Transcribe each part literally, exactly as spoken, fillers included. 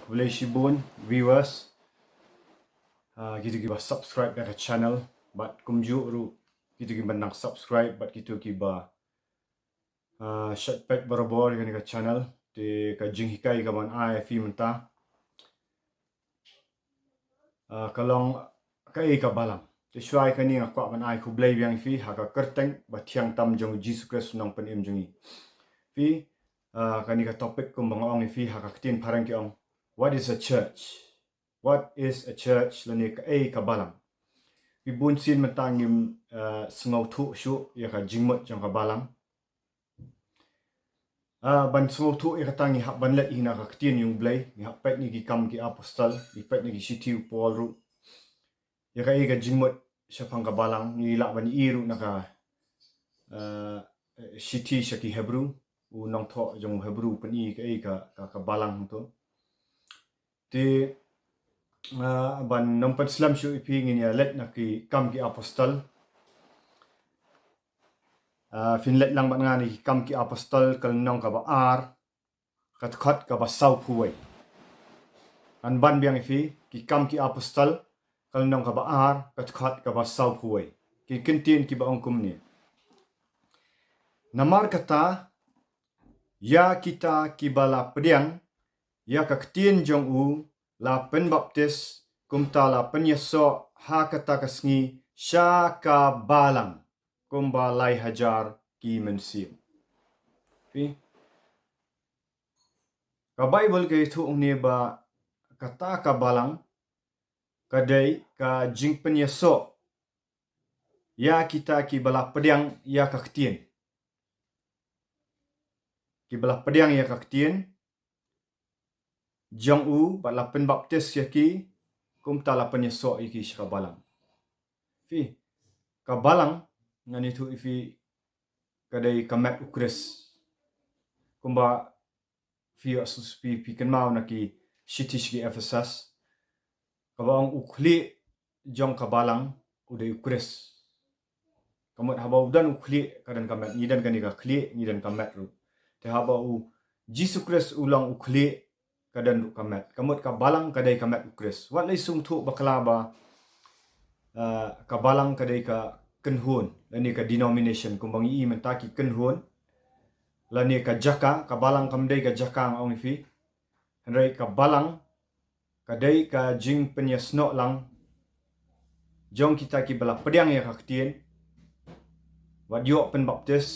Khublei shibun viewers, ah, kito kiba subscribe ïa ka channel, bad kumjuh ruh kito kiba nang subscribe, bad kito kiba, ah, shait peit barabor ïa kane ka channel. Te ka jinghikai kaban ai ïa phi mynta, ah, ka long kaei ka balang. Te shuwa ïa kane nga kwah ban ai khublei biang ïa phi ha ka kyrteng ba thiang tam jong u Jisu Khrist u nongpynim jong ngi. Phi, ah, kane ka topic kumba nga ong ïa phi ha ka ktien phareng ki ong, what is a church? What is a church? Lane kaei ka balang. Phi, bunsien mynta ngim, ah, sngewthuh shuh ïa ka jingmut jong ka balang. Ah, ban sngewthuh ïa kata ngi hap ban leit hi na ka ktien jong u Blei, ngi hap peit na ki Kam ki Apostol, ngi peit na ki shithi u Paul ruh. Ïa kaei ka jingmut shaphang ka balang, ngi lah ban ïohi ruh na ka, ah, shithi sha ki Hebru, u nongthoh jong u Hebru u pyni kaei ka, ka, ka balang hangto. Te, ah, ban nym pynslem shuh ïa phi ngin ïa leit na ki Kam ki Apostol. Ah, phin leit lang bad nga na ki Kam ki Apostol ka lynnong kaba ar, ka dkhot kaba sawphew wei. Ngan ban biang ïa phi, ki Kam ki Apostol ka lynnong kaba ar, ka dkhot kaba sawphew wei. Ki kyntien kiba ong kumne. Namar kata, ïa kita kiba la pdiang ïa ka ktien jong u, la pynbaptis, kumta la pynïasoh ha kata ka sngi sha ka balang kumba lai hajar ki mynsiem. Phi, ka Baibl ka ïathuh hangne ba kata ka balang ka dei ka jingpynïasoh ïa kita kiba la pdiang ïa ka ktien. Kiba la pdiang ïa ka ktien jong u, bad la pynbaptis ïa ki, kumta la pynïasoh ïa ki sha ka balang. Phi, ka balang, ngan ïathuh ïa phi, ka dei ka met u Khrist. Kumba phi ïoh sngewsih, phi kynmaw na ki shithi sha ki Ephesus, kaba ong u khlieh jong ka balang u dei u Khrist. Ka mut haba u don u khlieh ka don ka met, ngi don kane ka khlieh, ngi don ka met ruh. Te haba u Jisu Khrist u long u khlieh ka don ruh ka met. Ka mut ka balang ka dei ka met u Khrist. Wat lei sngewthuh bakla ba, ah, ka balang ka dei ka kynhun, lane ka denomination, kumba ngi i mynta ki kynhun, lane ka jaka, ka balang kam dei ka jaka nga ong ïa phi. Hynrei ka balang ka dei ka jingpynïasnoh lang jong kita kiba la pdiang ïa ka ktien, bad ïoh pynbaptis,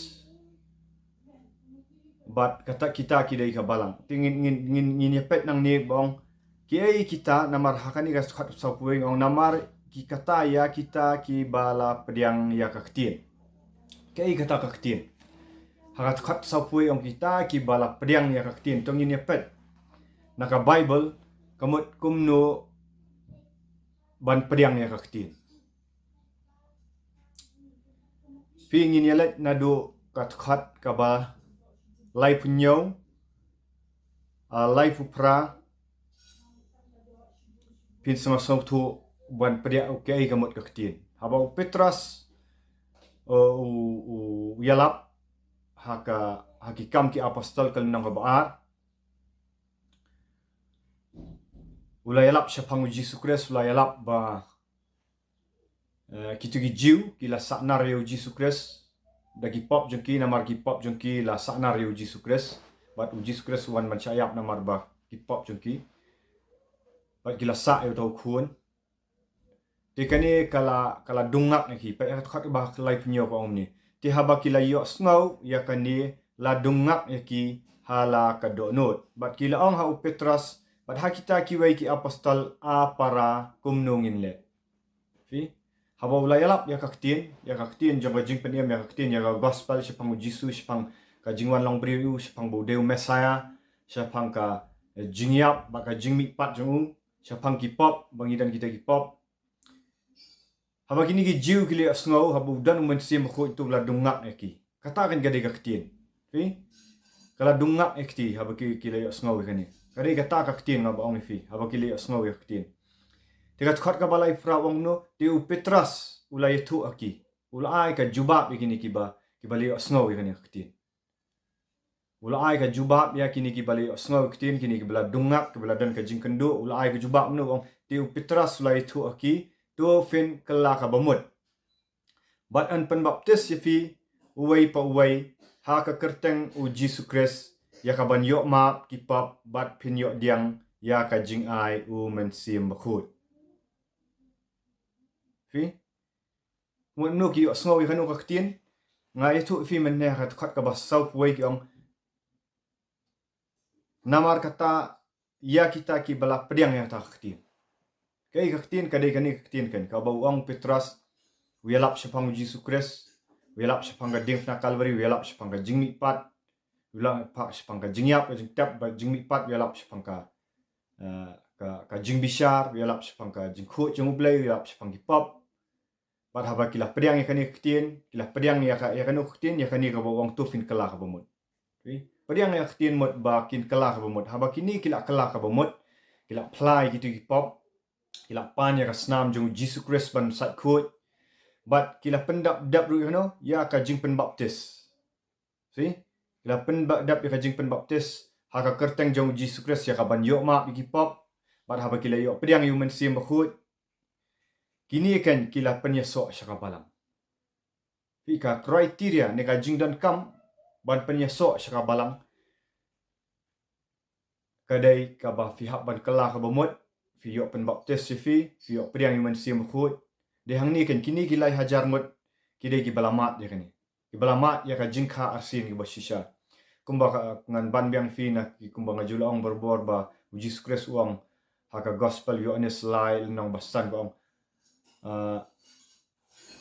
bad kata kita ki dei ka balang. Te ngin, ngin, ngin, ngin ïa peit nangne ba ong kiei kita, namar ha kane ka dkhot sawphew wei ong namar ki kata ïa kita kiba la pdiang ïa ka ktien. Kaei kata ka ktien? Ha ka dkhot sawphew wei ong kita kiba la pdiang ïa ka ktien. To ngin ïa peit na ka Baibl, ka mut kumno ban pdiang ïa ka ktien. Phi, ngin ïa leit naduh ka dkhot kaba laiphew hynñiew, ah, laiphew phra, phin sa sngewthuh ban pdiang u kaei ka mut ka ktien. Haba u Petros, uh, u, u, u ïalap ha ka, ha ki Kam ki Apostol ka lynnong kaba ar, u la ïalap shaphang u Jisu Khrist, u la ïalap ba, eh, kito ki Jiw ki la sahnar ïa u Jisu Khrist da ki pop jong ki, namar ki pop jong ki la sahnar ïa u Jisu Khrist. Bad u Jisu Khrist u wan ban shah ïap namar ba ki pop jong ki, bad ki la sah ïa uta u khun. Te kane ka la, ka la dung ngak ïa ki. Peit ha ka dkhot ba laiphew hynñiew ka ong kumne. Te haba ki la ïohsngew ïa kane, la dung ngak ïa ki ha la ka dohnud. Bad ki la ong ha u Petros bad ha kita kiwei ki apostol, A para, kumno ngin leh? Phi, haba u la ïalap ïa ka ktien, ïa ka ktien jong ka jingpynim, ïa ka ktien, ïa ka gospel shaphang u Jisu, shaphang ka jingwan long briew, shaphang ba u dei u Messiah, shaphang ka, eh, jingïap bad ka jingmihpat jong u, shaphang ki pop ba ngi don kita ki pop. Haba kine ki Jiw ki la ïohsngew, haba u don u Mynsiem Bakhuid, to la dung ngak ïa ki. Kata kan ka dei ka ktien. Phi, ka la dung ngak ïa ki haba ki, ki la ïohsngew ïa kane. Ka dei kata ka ktien nga ba ong ïa phi, haba ki la ïohsngew ïa ka ktien. Te ka dkhot kaba laiphew phra u ong kumno, te u Petros u la ïathuh ha ki, u la ai ka jubab ïa kine kiba, kiba la ïohsngew ïa kane ka ktien. U la ai ka jubab ïa kine kiba la ïohsngew ïa ka ktien, kine kiba la dung ngap, kiba la don ka jingkynduh, u la ai ka jubab kumno? U ong, te u Petros u la ïathuh ha ki, to phin kylla ka bamut bad yn pynbaptis ïa phi uwei pa uwei ha ka kyrteng u Jisu Khrist ïa ka ban ïoh map ki pop, bad phin ïoh pdiang ïa ka jingai u Mynsiem Bakhuid. Phi, mut kumno ki ïohsngew ïa kano ka ktien? Nga ïathuh ïa phi mynne ha ka dkhot kaba saw phew wei, ki ong, namar kata ïa kita kiba la pdiang ïa kata ka ktien. Kaei ka ktien? Ka dei kane ka ktien kan, kaba u ong u Petros, u ïalap shaphang u Jisu Khrist, u ïalap shaphang ka diengphna Kalbari, u ïalap shaphang ka jingmihpat, u ïalap shaphang ka jingïap, ka jingtep, bad jingmihpat, u ïalap shaphang ka, eh, ka, ka jingbishar, u ïalap shaphang ka jingkhuid jong U Blei, u ïalap shaphang ki pop. Bad haba ki la pdiang ïa kane ka ktien, ki la pdiang ïa ka, ïa kano ka ktien? Ïa kane kaba u ong, to phin kylla ka bamut. Phi, pdiang ïa ka ktien mut ba kin kylla ka bamut. Haba kine ki la kylla ka bamut, ki la phla ïa kito ki pop, ki la pan ïa ka snam jong u Jisu Khrist ban sait khuid, bad ki la pyndap dep ruh ïa kano, ïa ka jingpynbaptis. Phi, ki la pyndap dep ïa ka jingpynbaptis ha ka kyrteng jong u Jisu Khrist ïa ka ban ïoh map ïa ki pop. Bad haba ki la ïoh pdiang ïa u Mynsiem Bakhuid, kine kan ki la pynïasoh sha ka balang. Phi, ka criteria ne ka jingdonkam ban pynïasoh sha ka balang, ka dei kaba phi hap ban kylla ka bamut, phi ïoh pynbaptis ïa phi, phi ïoh pdiang ïa u Mynsiem Bakhuid. Dei hangne kan, kine ki lai hajar ngut ki dei kiba la mad ïa kane, kiba la mad ïa ka jingkha arsien kiba shisha. Kumba ka, ngan ban biang ïa phi na ki, kumba nga ju la ong barabor ba u Jisu Khrist u ong ha ka gospel Ïoannis lai lynnong ba san, ka ong, ah,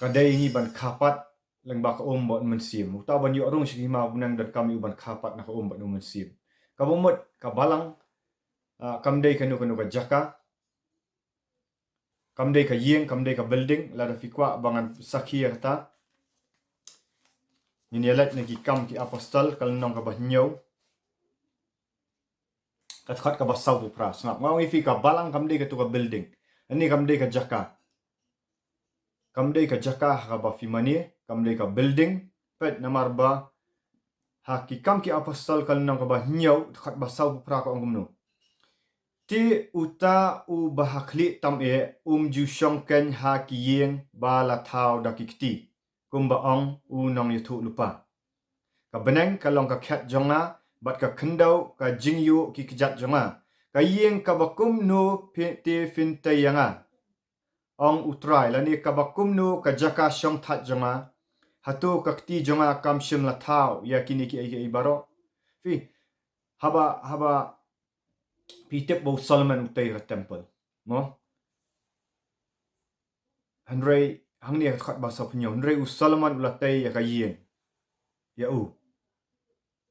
ka dei ïa ngi ban kha pat lyngba ka um bad u mynsiem. Uta uban ïoh rung sha ka hima u bneng donkam ïa u ban kha pat na ka um bad u mynsiem. Kaba mut, ka balang, ah, kam dei kano kano ka jaka. Kam dei ka ïing, kam dei ka building. Lada phi kwah ba ngan sakhi ïa kata, ngin ïa leit na Ki Kam ki Apostol, ka lynnong kaba hynñiew, ka dkhot kaba saw phew phra. Sngap, nga ong ïa phi, ka balang kam dei kato ka building. Ani kam dei ka jaka. Kam dei ka jaka ha kaba phi mane, kam dei ka building. Peit namar ba ha Ki Kam ki Apostol, ka lynnong kaba hynñiew, dkhot ba saw phew phra, ka ong kumno? Te uta uba ha khlieh tam eh um ju shong keiñ ha ki ïing ba la thaw da ki kti, kumba ong u nongïathuhlypa. Ka bneng ka long ka khet jong nga, bad ka khyndew ka jingïuh ki kjat jong nga. Ka ïing kaba kumno phi, te phin tei ïa nga, ong U Trai, lane kaba kumno ka jaka shongthait jong nga? Hato ka kti jong nga kam shym la thaw ïa kine kiei kiei baroh? Phi, haba, haba phi tip ba u Solomon u tei ïa ka temple, mo? Hynrei hangne ha ka dkhot ba saw phew hynñiew, hynrei u Solomon u la tei ïa ka ïing ïa u.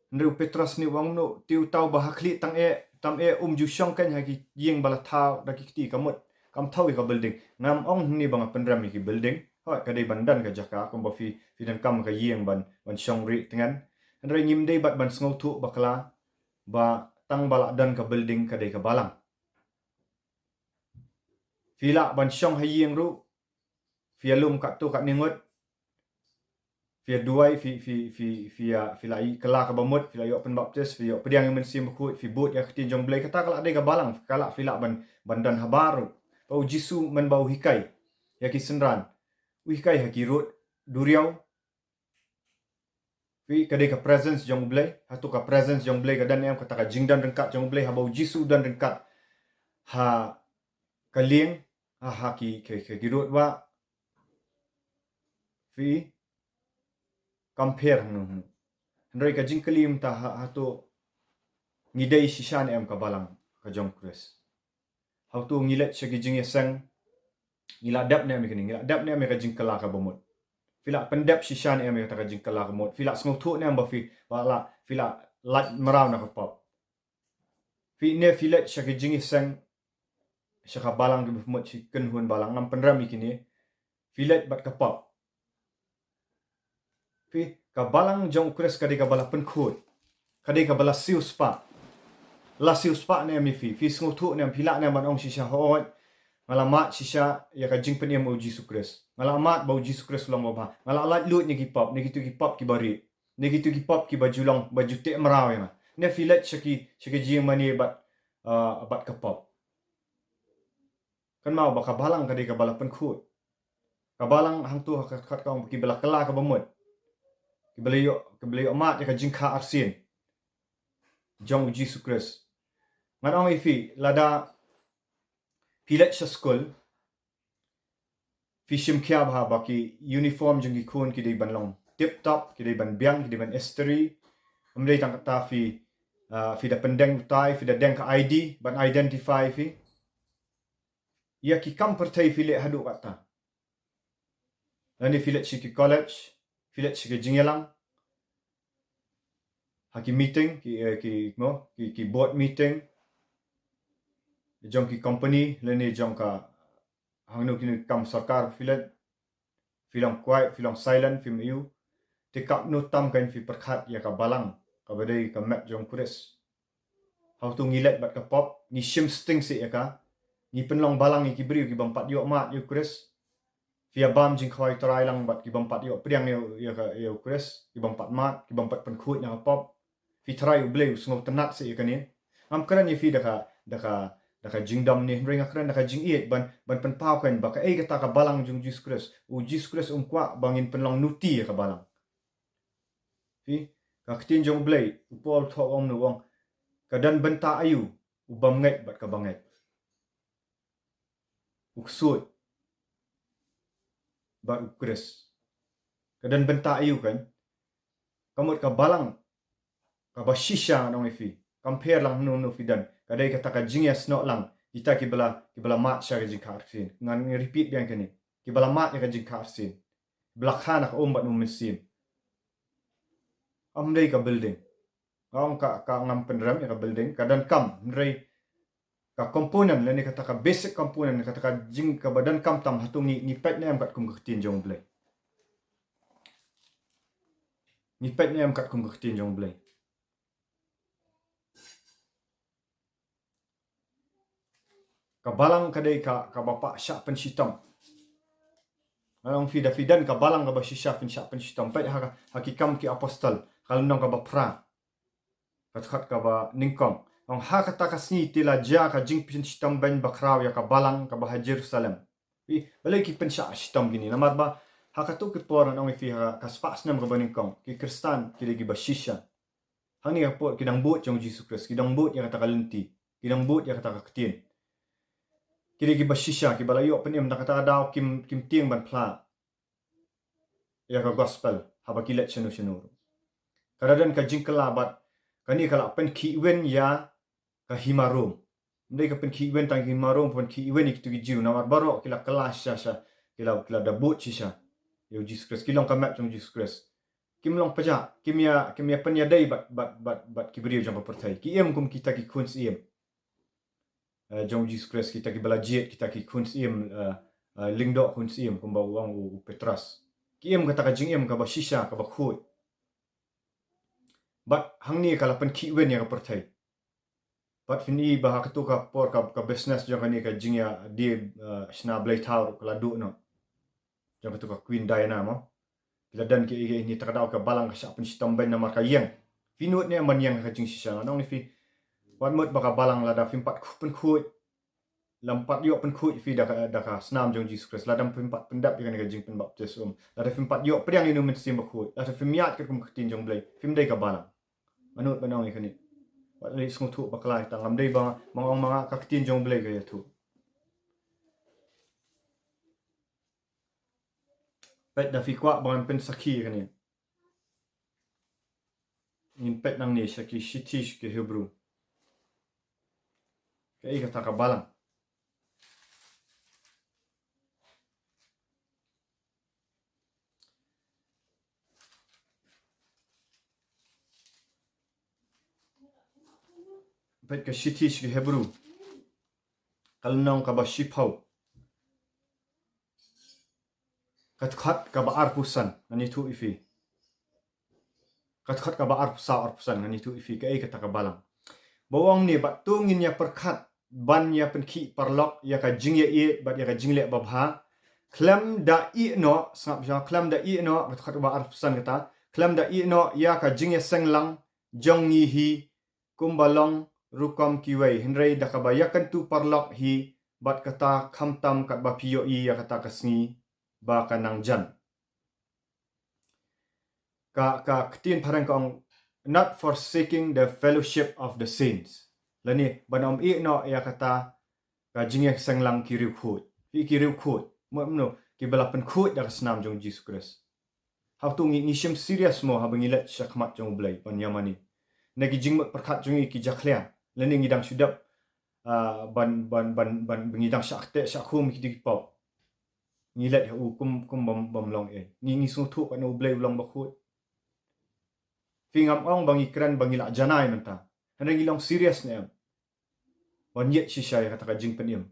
Hynrei u Petros ne u ong kumno? Te uta uba ha khlieh tam eh, tam eh um ju shong keiñ ha ki ïing ba la thaw da ki kti. Ka mut, kam thaw ïa ka building. Ngam ong hangne ba nga pynrem ïa ki building. Hooid, ka dei ban don ka jaka, kumba phi, phi donkam ka ïing ban, ban shong rieh tngen. Hynrei ngim dei bad ban sngewthuh bakla ba tang ba la don ka building ka dei ka balang. Phi lah ban shong ha ïing ruh, phi ïalum katto katne ngut, phi ïa duwai, phi, phi, phi, phi ïa, phi la ïa kylla kaba mut, phi la ïoh pynbaptis, phi ïoh pdiang ïa u Mynsiem Bakhuid, phi bud ïa ka ktien jong U Blei, kata ka lah dei ka balang. Ka lah, phi lah ban, ban don habar ruh. Ba u Jisu mynba u hikai ïa ki synran, u hikai ha ki rud duriaw. Phi, ka dei ka presence jong U Blei. Hato ka presence jong U Blei ka don ne em, kata ka jingdon ryngkat jong U Blei, haba u Jisu u don ryngkat ha ka lieng, ha, ha ki, ki, ki, ki rud wah? Phi, kam pher hangno hangno. Hynrei ka jingkylli mynta, ha, hato ngi dei shisha ne em ka balang ka jong U Khrist? Hato ngi leit sha ki jingïaseng, ngi la dep ne em ïa kane, ngi la dep ne em ïa ka jingkylla kaba mut? Phi la pyndep shisha ne em ïa kata ka jingkylla kaba mut? Phi la sngewthuh ne em ba phi, ba la, phi la lait mraw na ka pop? Phi, ne phi leit sha ki jingïaseng, sha ka balang kaba mut, sha ki kynhun balang, ngam pynrem ïa kine, phi leit bad ka pop? Phi, ka balang jong U Khrist ka dei kaba la pynkhuid, ka dei kaba la siewspah. La siewspah ne em ïa phi? Phi sngewthuh ne em, phi lah ne em ban ong shisha, hooid, nga la mad shisha ïa ka jingpynim u Jisu Khrist. Nga la mad ba u Jisu Khrist u long uba bha. Nga la laitluid na ki pop, na kito ki pop kiba rieh. Ne kito ki pop kiba ju long, ba ju teh mraw ïa nga. Ne phi leit sha ki, sha ki jingmane bad, ah, bad ka pop. Kynmaw ba ka balang ka dei kaba la pynkhuid. Ka balang hangto ha ka dkhot ka ong kiba la kylla kaba mut. Kiba la ïoh, kiba la ïoh mad ïa ka jingkha arsien jong u Jisu Khrist. Ngan ong ïa phi, lada phi leit sha skul, phi shim khia bha ba ki uniform jong ki khun ki dei ban long tip top, ki dei ban biang, ki dei ban istri. Ym dei tang kata phi, ah, phi da pyndeng u tai, phi da deng ka I D ban identify phi. Ïa ki kam pyrthei phi leh haduh katta. Lane phi leit sha ki college, phi leit sha ki jingïalang, ha ki meeting, ki, eh, ki, mo, ki, ki board meeting jong ki company, lane jong ka hangno kino ki kam sorkar phi leit, phi long quiet, phi long silent, phim ïoh. Te katno tam kan phi pyrkhat ïa ka balang kaba dei ka met jong u Khrist. Hangto ngi leit bad ka pop, ngi shim sting seh ïa ka. Ngi pynlong balang ïa ki briew ki bym pat ïoh mad ïa u Khrist. Phi ïa bam jingkhawai Trai lang bad ki bym pat ïoh pdiang ïa, ïa ka, ïa u Khrist, ki bym pat mad, ki bym pat pynkhuid na ka pop. Phi Trai u Blei u sngewtynnat seh ïa kane. Ngam kren ïa phi da ka, da ka, da ka jingdom ne, hynrei nga kren da ka jingïeit ban, ban pynpaw kan ba kaei kata ka balang jong u Jisu Khrist. U Jisu Khrist um kwah ba ngin pynlong nuti ïa ka balang. Phi, ka ktien jong u Blei, u Paul thoh ong, u ong, ka don bynta aïu u bym ngeit bad ka bangeit, u ksuid bad u Khrist? Ka don bynta aïu kan? Ka mut ka balang kaba shisha, ngan ong ïa phi, kam pher lang hangno hangno phi don. Ka dei kata ka jingïasnoh lang, kita kiba la, kiba la mad sha ka jingkha arsien. Ngan repeat biang kane. Kiba la mad ïa ka jingkha arsien, ba la kha na ka um bad u Mynsiem. Ym dei ka building. Nga ong ka, ka ngam pynrem ïa ka building, ka donkam, hynrei ka component lane kata ka basic component, kata ka jing kaba donkam tam, hato ngi, ngi peit ne em katkum ka ktien jong u Blei? Ngi peit ne em katkum ka ktien jong u Blei? Ka balang ka dei ka, kaba pah shah pynshitom. Ngan ong phi, da phi don ka balang kaba shisha phin shah pynshitom. Peit ha ka, ha Ki Kam Ki Apostol, ka lynnong kaba phra, ka dkhot kaba nyngkong. Ong, ha kata ka sngi te la jia ka jingpynshitom beiñ bakhraw ïa ka balang kaba ha Jerusalem. Phi, balei ki pynshah shitom kine? Namar ba ha kato ka por, ngan ong ïa phi, ha ka spah snem kaba nyngkong, ki Khristan ki dei kiba shisha. Hangne ka por ki dang bud jong u Jisu Khrist, ki dang bud ïa kata ka lynti, ki dang bud ïa kata ka ktien. Ki dei kiba shisha, kiba la ïoh pynim, na kata ka daw kim, kim tieng ban phla ïa ka gospel haba ki leit shano shano. Ka da don ka jingkylla bad kane ka la pynkhih win ïa ka hima Rom. Ym dei ka pynkhih win tang ka hima Rom, pynkhih win ïa kito ki Jiw, namar baroh ki la kylla shisha shisha, ki la, ki la da bud shisha ïa u Jisu Khrist, ki long ka met jong u Jisu Khrist. Kim long pajah, kim ïa, kim ïa pynïadei bad, bad, bad, bad ki briew jong ka pyrthei. Ki im kum kita ki khun syiem, eh, jong u Jisu Khrist, kita kiba la jied, kita ki khun syiem, eh, eh, lyngdoh khun syiem, kumba u ong u, u Petros. Ki im kata ka jingim kaba shisha, kaba khuid. Bad hangne ka la pynkhih win ïa ka pyrthei. Bad phin i ba ha kato ka por ka, ka business jong kane ka jingïadie, eh, shna blei thaw ruh ka la duh noh. Jong kato ka Queen Diana mo. Ki la don kiei kiei, hynne kata ka daw ka balang ka shah pynshitom beiñ namar ka ïeng. Phi nud ne em ban ïeng ha ka jingshisha? Ngan ong ïa phi, wat mut ba ka balang, lada phim pat khu-, pynkhuid, lada phim pat ïoh pynkhuid ïa phi da ka, da ka snam jong u Jisu Khrist, lada phim pat pyndep ïa kane ka jingpynbaptis um, lada phim pat ïoh pdiang ïa une u Mynsiem Bakhuid, lada phim ïaid katkum ka ktien jong u Blei, phim dei ka balang. Ngan nud ban ong ïa kane. Wat leit sngewthuh bakla, tang ngam dei ba nga ong ma nga, ka ktien jong u Blei ka ïathuh. Peit, da phi kwah ba ngan pynsakhi ïa kane, ngin peit nangne sha ki Shithi sha ki Hebru. Kaei kata ka balang? Peit ka Shithi sha ki Hebru, ka lynnong kaba shiphew, ka dkhot kaba arphew san, ngan ïathuh ïa phi. Ka dkhot kaba arphew saw, arphew san, ngan ïathuh ïa phi kaei kata ka balang. Ba u ong ne, bad to ngin ïa pyrkhat ban ïa pynkhih paralok ïa ka jingïaieit bad ïa ka jingleh babha, khlem da ïeh noh, sngap sha, khlem da ïeh noh, ka dkhot kaba arphew san kata, Khlem da ïehnoh ïa ka jingïaseng lang jong ngi hi kumba long rukom kiwei, hynrei da kaba ïakyntu paralok hi bad kata, khamtam katba phi ïohi ïa kata ka sngi ba ka nang jan. Ka, ka ktien phareng ka ong, "Not forsaking the fellowship of the saints." Lane ban ym ïehnoh ïa kata ka jingïaseng lang ki riewkhuid. Phi, ki riewkhuid, mut kumno? Kiba la pynkhuid da ka snam jong Jisu Khrist. Hato ngi, ngi shim serious mo haba ngi leit sha khmat jong U Blei ban ïa mane? Na ki jingmut pyrkhat jong ngi ki jakhlia, lane ngi dang shu dep, ah, ban, ban, ban, ban, ngi dang shah ktieh shah khum kito ki pop. Ngi leit ha u kum, kum bym, bym long ei. Ngi, ngi sngewthuh katno U Blei u long bakhuid. Phi, ngam ong ba ngi kren ba ngi la janai mynta, hynrei ngi long serious ne em ban ïeit shisha ïa kata ka jingpynim?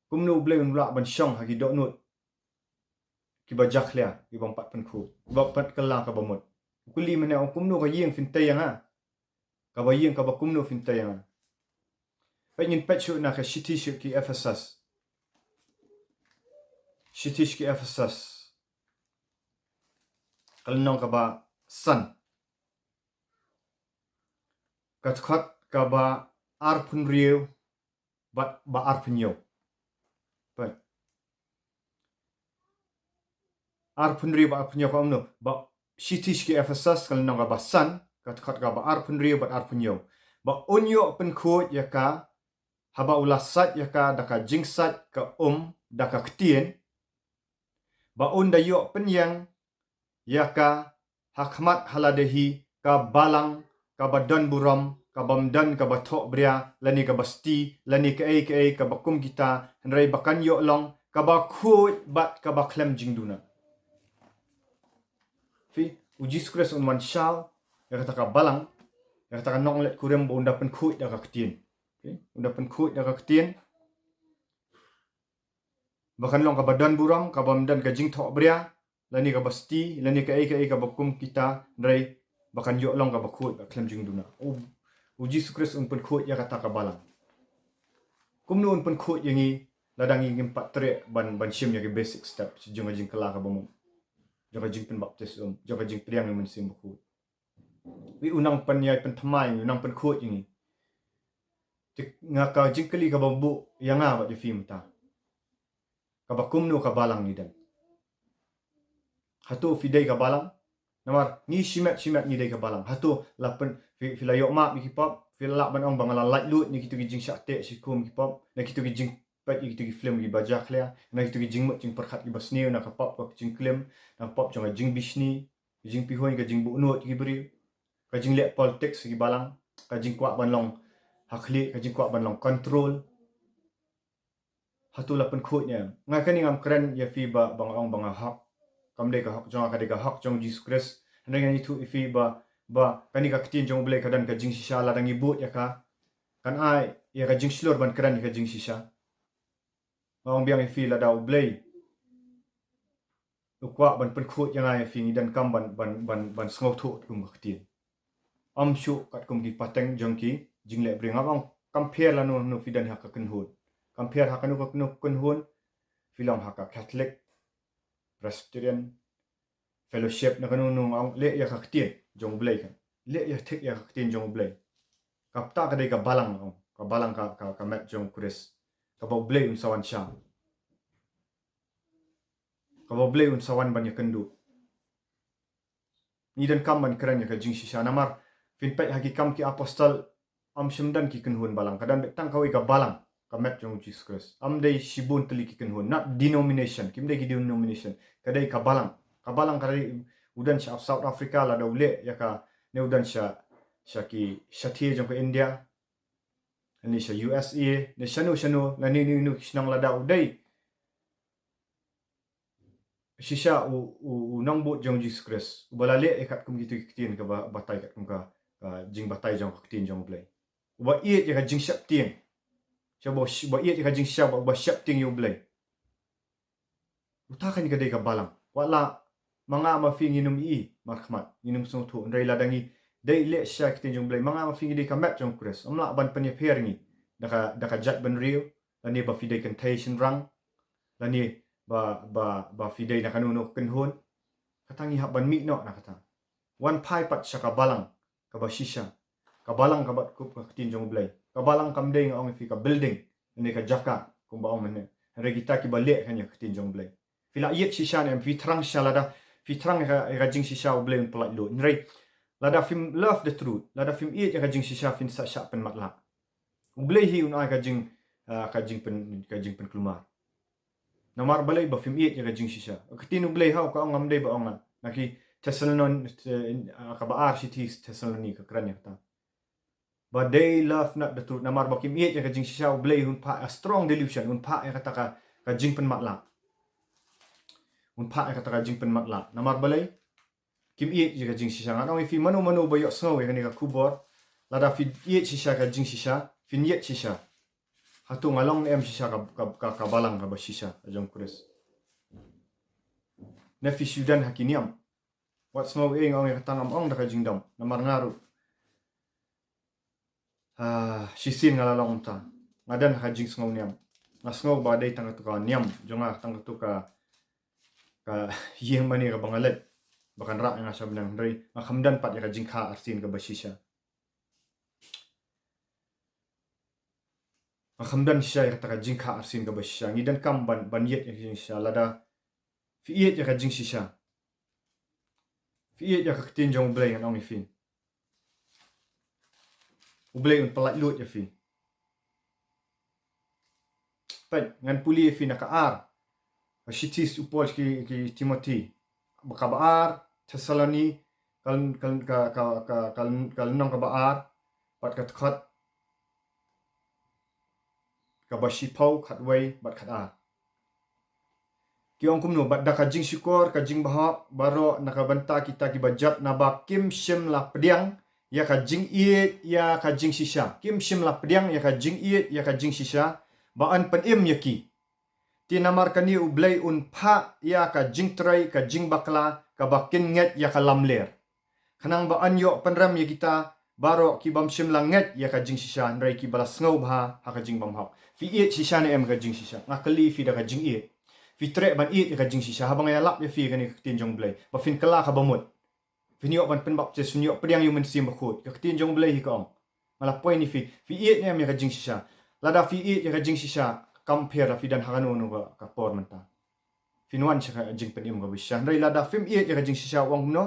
Kumno U Blei un lah ban shong ha ki dohnud kiba jakhlia, kiba ym pat pynkhuid, kiba ym pat kylla kaba mut? U kylli mynne, ong, kumno ka ïing phin tei ïa nga? Kaba ïing kaba kumno phin tei ïa nga? Peit, ngin peit shuh na ka shithi sha ki Ephesus. Shithi sha ki Ephesus, ka lynnong kaba san, ka dkhot kaba arphew hynriew bad ba arphew hynñiew. Peit. Arphew hynriew bad arphew hynñiew ka ong kumno? Ba shithi sha ki Ephesus, ka lynnong kaba san, ka dkhot kaba arphew hynriew bad arphew hynñiew. Ba un ïoh pynkhuid ïa ka haba u la sait ïa ka da ka jingsait ka um da ka ktien, ba un da ïoh pynïeng ïa ka ha khmat ha lade hi ka balang kaba don burom, kaba ym don kaba thohbria lane kaba sti lane kaei kaei kaba kum kita, hynrei ba kan ïoh long kaba khuid bad kaba khlem jingduna. Phi, U Jisu Khrist un wan shaw ïa kata ka balang, ïa kata ka nongleit kurim, ba un da pynkhuid da ka ktien. Phi, un da pynkhuid da ka ktien ba kan long kaba don burom, kaba ym don ka jingthohbria lane kaba sti lane kaei kaei kaba kum kita, hynrei ba kan ïoh long kaba khuid bad khlem jingduna. U, U Jisu Khrist un pynkhuid ïa kata ka balang. Kumno un pynkhuid ïa ngi lada ngi ngim pat treh ban, ban shim ïa ki basic step jong ka jingkylla kaba mut, jong ka jingpynbaptis um, jong ka jingpdiang ïa U Mynsiem Bakhuid? Phi, u nang pynïaid pynthymmai, u nang pynkhuid ïa ngi. Te nga, ka jingkylli kaba buh ïa nga bad ïa phi mynta, kaba kumno ka balang ngi don? Hato phi dei ka balang? Namar ngi shimet shimet ngi dei ka balang. Hato la pyn, phi, phi la ïoh map ïa ki pop, phi la lah ban ong ba nga la laitluid na kito ki jingshah teh shah khum ki pop, na kito ki jingpeit ïa kito ki film kiba jakhlia, na kito ki jingmut jingpyrkhat kiba sniew, na ka pop ka jingklim, na ka pop jong ka jingbishni, ka jingpihuiñ, ka jingbuhnud ki briew, ka jingleh politics ki balang, ka jingkwah ban long ha khlieh, ka jingkwah ban long control. Hato la pynkhuid ne em? Nga kane ngam kren ïa phi ba, ba nga ong ba nga hok. Kam dei ka hok jong nga, ka dei ka hok jong Jisu Khrist. Hynrei ngan ïathuh ïa phi ba, ba kane ka ktien jong U Blei ka don ka jingshisha lada ngi bud ïa ka. Kan ai ïa ka jingshlur ban kren ïa ka jingshisha. Nga ong biang ïa phi, lada U Blei u kwah ban pynkhuid ïa nga ïa phi, ngi donkam ban, ban, ban, ban sngewthuh katkum ka ktien. Ym shuh katkum ki pateng jong ki jingleh briew. Nga ong, kam pher lano lano phi don ha ka kynhun. Kam pher ha kano kano ka kynhun. Phi long ha ka Catholic, Presbyterian, Fellowship, na kano kano, nga ong, leh ïa ka ktien jong U Blei kan. Leh ïa, thik ïa ka ktien jong U Blei. Kata ka dei ka balang, nga ong. Ka balang ka, ka, ka met jong U Khrist. Kaba U Blei un sa wan shah. Kaba U Blei un sa wan ban ïakynduh. Ngi donkam ban kren ïa ka jingshisha namar phin peit ha ki Kam ki Apostol, ym shym don ki kynhun balang, ka don beit tang kawei ka balang, ka met jong U Jisu Khrist. Ym dei shibun tylli ki kynhun, not denomination, kim dei ki denomination. Ka dei ka balang. Ka balang ka dei, u don sha South Africa lada u leh ïa ka, ne u don sha, sha ki, sha thie jong ka India, ne sha U S A, ne shano shano, lane ne ne ki shnong, lada u dei shisha u, u, u nongbud jong U Jisu Khrist, uba la leh ïa katkum kito ki ktien kaba batai katkum ka, ka jingbatai jong ka ktien jong U Blei. Uba ïeit ïa ka jingsheptieng. Sha ba, ba ïeit ïa ka jingshisha, ba, ba sheptieng ïa U Blei. Uta kane ka dei ka balang. Wat la ma nga ma phi ngin ym i markhmat, ngin ym sngewthuh, hynrei lada ngi dei leh shisha ki ktien jong U Blei, ma nga ma phi ngi dei ka met jong U Khrist. Ym lah ban pynïapher ngi da ka, da ka jaitbynriew, lane ba phi dei kynthei shynrang, lane ba, ba, ba phi dei na kano kano ka kynhun. Kata ngi hap ban mih noh na kata. Wan phai pat sha ka balang kaba shisha. Ka balang kaba kup ka ktien jong U Blei. Ka balang kam dei, nga ong ïa phi, ka building, ne ka jaka kumba ong mynne. Hynrei kita kiba leh kane ka ktien jong U Blei. Phi la ïeit shisha ne em? Phi thrang shisha? Lada phi thrang ïa ka, ïa ka jingshisha, U Blei un pyllait lut. Hynrei lada phim love the truth, lada phim ïeit ïa ka jingshisha, phin sa shah pynmatlah. U Blei hi un ai ka jing, ah, ka jingpyn, ka jingpynkulmar. Namar balei? Ba phim ïeit ïa ka jingshisha. Ka ktien U Blei haoid ka ong, ngam dei ba ong nga. Na ki Thessalon, eh, ah, kaba ar shithi Thessaloni ka kren ïa kata. But they love not the truth. Namar ba kim ïeit ïa ka jingshisha, U Blei un phah a strong delusion, un phah ïa kata ka, ka jingpynmatlah. Un phah ïa kata ka jingpynmatlah. Namar balei? Kim ïeit ïa ka jingshisha. Ngan ong ïa phi, mano mano ba ïohsngew ïa kane ka khubor, lada phi ïeit shisha ka jingshisha, phin ïeit shisha. Hato nga long ne em shisha ka, ka, ka, ka balang kaba shisha ka jong U Khrist? Ne phi shu don ha ki niam? Wat sngew ïa nga ong ïa kata, ngam ong da ka jingdom. Namar nga ruh, ah, shisien nga la long kumta. Nga don ha ka jingsngew niam. Nga sngew ba dei tang katto ka niam jong nga, tang katto ka, ka ïing mane kaba nga leit, ba kan rah ïa nga sha bneng. Hynrei nga kham don pat ïa ka jingkha arsien kaba shisha. Nga kham don shisha ïa kata ka jingkha arsien kaba shisha. Ngi donkam ban, ban ïeit ïa ka jingshisha. Lada phi ïeit ïa ka jingshisha, phi ïeit ïa ka ktien jong U Blei, ngan ong ïa phi, U Blei un pyllait lut ïa phi. Peit, ngan pule ïa phi na ka ar, ka shithi u Paul ki, ki Timothi, ba kaba ar Thessaloni, ka, ka, ka lynnong kaba ar, bad ka dkhot kaba shiphew, khatwei bad khatar. Ki ong kumno? Bad da ka jingshukor, ka jingbahok baroh na ka bynta kita kiba jot, naba kim shym la pdiang ïa ka jingïeit ïa ka jingshisha. Kim shym la pdiang ïa ka jingïeit ïa ka jingshisha ba yn pynim ïa ki. Te namar kane U Blei un phah ïa ka jingtrei, ka jingbakla, kaba kin ngeit ïa ka lamler, khnang ba yn ïoh pynrem ïa kita baroh ki bym shym la ngeit ïa ka jingshisha, hynrei kiba la sngewbha ha ka jingbymhok. Phi ïeit shisha ne em ka jingshisha? Nga kylli phi da ka jingïeit. Phi treh ban ïeit ïa ka jingshisha haba nga ïalap ïa phi kane ka ktien jong U Blei, ba phin kylla kaba mut? Phin ïoh ban pynbaptis, phin ïoh pdiang ïa U Mynsiem Bakhuid. Ka ktien jong U Blei hi ka ong. Nga la poi ïa phi, phi ïeit ne em ïa ka jingshisha? Lada phi ïeit ïa ka jingshisha, kam pher la phi don ha kano kano ka, ka por mynta, phin wan sha ka jingpynim kaba shisha. Hynrei lada phim ïeit ïa ka jingshisha, u ong kumno?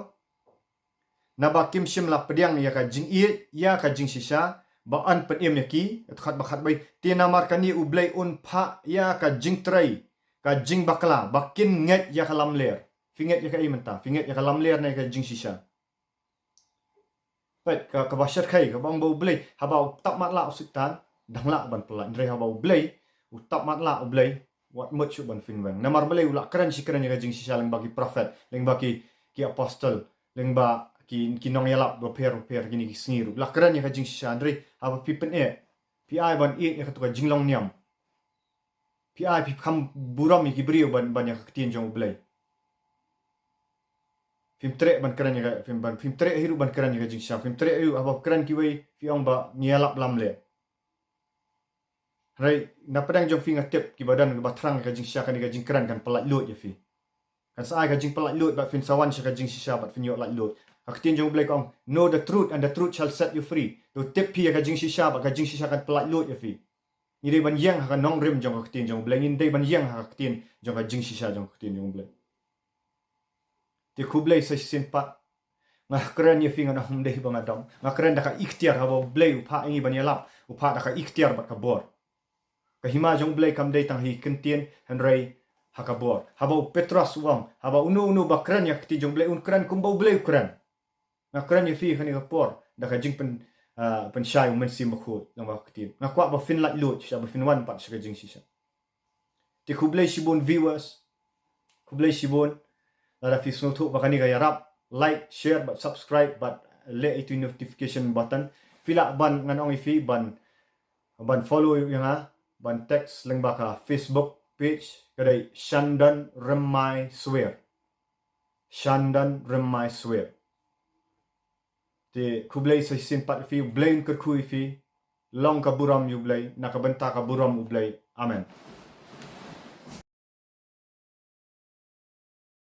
Naba kim shym la pdiang ïa ka jingïeit ïa ka jingshisha ba yn pynim ïa ki. Dkhot ba khatwei, te namar kane U Blei un phah ïa ka jingtrei, ka jingbakla, ba kin ngeit ïa ka lamler. Phi ngeit ïa kaei mynta? Phi ngeit ïa ka lamler ne ka jingshisha? Peit, ka, kaba shyrkhei, kaba ong ba U Blei, haba u tap matlah u Soitan, dang lah ban pyllait. Hynrei haba U Blei u tap matlah, U Blei, wat mut shuh ban pynweng. Namar balei? U la kren shi kren ïa ka jingshisha lyngba ki prophet, lyngba ki, ki apostle, lyngba ki, ki nongïalap bapher bapher kine ki sngi ruh. U la kren ïa ka jingshisha. Hynrei haba phi pyneh, phi ai ban ïeit ïa kato ka jinglong niam. Phi ai, phi kham burom ïa ki briew ban, ban ïa ka ktien jong U Blei. Phim treh ban kren ïa ka, phim ban, phim treh hi ruh ban kren ïa ka jingshisha. Phim treh hi ruh, haba kren kiwei phi ong ba ngi ïalap lamler. Hynrei na pdeng jong phi nga tip kiba don kiba thrang ïa ka jingshisha, kane ka jingkren kan pyllait luid ïa phi. Kan sa ai ka jingpyllait luid bad phin sa wan sha ka jingshisha bad phin ïoh lait luid. Ka ktien jong U Blei ka ong, "Know the truth and the truth shall set you free." To tip phi ïa ka jingshisha bad ka jingshisha kan pyllait luid ïa phi. Ngi dei ban ïeng ha ka nongrim jong ka ktien jong U Blei, ngim dei ban ïeng ha ka ktien jong ka jingshisha jong ka ktien jong U Blei. Te khublei sa shisien pat. Nga kren ïa phi, nga ong ym dei ba nga dom. Nga kren da ka iktiar, haba U Blei u phah ïa ngi ban ïalap, u phah da ka iktiar bad ka bor. Ka hima jong U Blei kam dei tang ha ki ktien, hynrei ha ka bor. Haba u Petros u ong, haba uno uno ba kren ïa ka ktien jong U Blei un kren kumba U Blei u kren. Nga kren ïa phi kane ka por da ka jingpyn, ah, pynshai U Mynsiem Bakhuid lyngba ka ktien. Nga kwah ba phin lait luid shisha, ba phin wan pat sha ka jingshisha. Te khublei shibun viewers. Khublei shibun. Lada phi sngewthuh ba kane ka ïarap, like, share bad subscribe bad leh ïa uto u notification button. Phi lah ban, ngan ong ïa phi, ban, ban follow ïa nga, ban text lyngba ka Facebook page, ka dei Shandan Rymai Swer. Shandan Rymai Swer. Te khublei sa shisien pat ïa phi, U Blei un kyrkhu ïa phi. Long ka burom ïa U Blei, na ka bynta ka burom U Blei. Amen.